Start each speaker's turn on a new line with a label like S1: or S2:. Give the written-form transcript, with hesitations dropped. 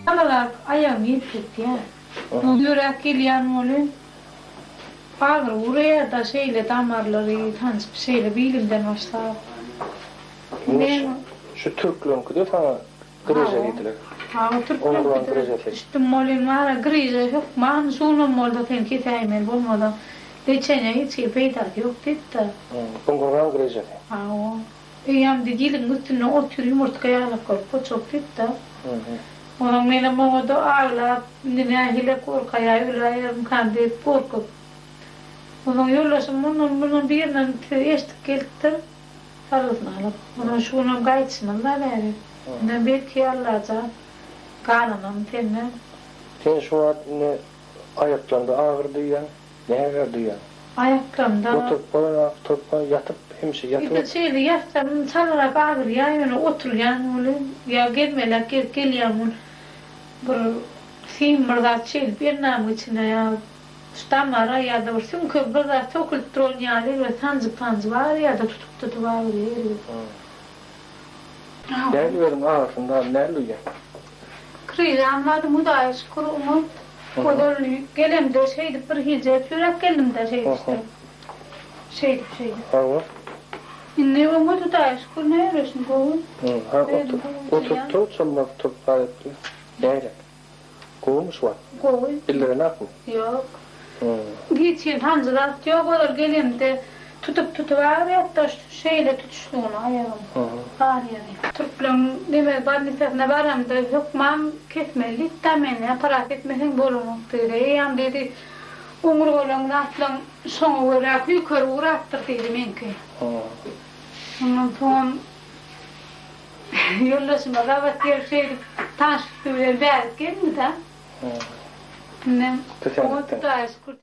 S1: Çalarak aýagymy ýelpetýär. Ýöräp gelýän welin, agyry urýar-da şeýle damarlary sanjyp şeýle bilimden başlap.
S2: Men şu türkleňkide saňa griža diýdiler.
S1: Hawa, türkleňkide düşdüm welin wara griža hökman şunam bolsa sen kesäýmeli bolmasa leçeniýa hiç hili peýdasy ýok diýipdir.
S2: Oňurgaň grižasy.
S1: Hawa. Eýýäm diýdi iliň üstünde otyr ýumurtga ýalak bolup goçak diýipdir. Onsoň menem oňa-da aglap, indi nähili gorkaýaý öläýerimkam diýip gorkup. Onsoň ýoldaşym mundan mundan birinden sizi eşidip gelipdir, salgysyny alyp. Onsoň şu günem gaýdyşymyz bar bäri. Indem belki Allajan galanam senden.
S2: Sen şu wagt indi aýaklaňda agyry duýýaň. Näler duýýaň?
S1: Aýaklarymda.
S2: Oturyp bolanok, turup bolanok, ýatyp, hemişe ýatyp.
S1: Edil şeýle ýatsam çalarak agyrýar, ýöne oturýan welin, ýa gezmeläp gezip gelýän welin, bir sim bir zat şeýdip endamyň içine ýa şu damara ýa-da bir süňke bir zat sokulyp duran ýaly bir sanjyp-sanjyp agyrýar-da, tutup-tutup agyrýar ýeri.
S2: Näl özüň agyrsyny zady näl duýýaň?
S1: Križam bardy Hudaýa şükür oňat. Ozal gelemde şeýdip bir hilje ýöräp geldimdä şeýdişde. Şeýdip şeýdip.
S2: Hawa.
S1: Indi oňat Hudaýa şükür ne ýöreşim gowy.
S2: Ha otur oturyp tur çommalyp turup gaýyp nähili? Gowumy şu wagt?
S1: Gowy.
S2: Bildirenakmy?
S1: Ýok. Hiç hili sanjy zat ýok ozal gelemde tutup tutup agyrýatda şeýle tutuşlygyna aýagym bar ýeri. Türkleň neme bolnisasyna baramda hökman kesmeli diýipdä meni operasiýa etmeseň bolanok diýdi. Eýýäm diýdi oňurgalaň zatlaň şoňa görä küýkeri ugrapdyr diýdi meňki. Ondan soňam Ýoldaşyma gabat gelip şeýdip tanyş üsti bilen bärik geldi-de. Indem oňa Hudaýa şükür.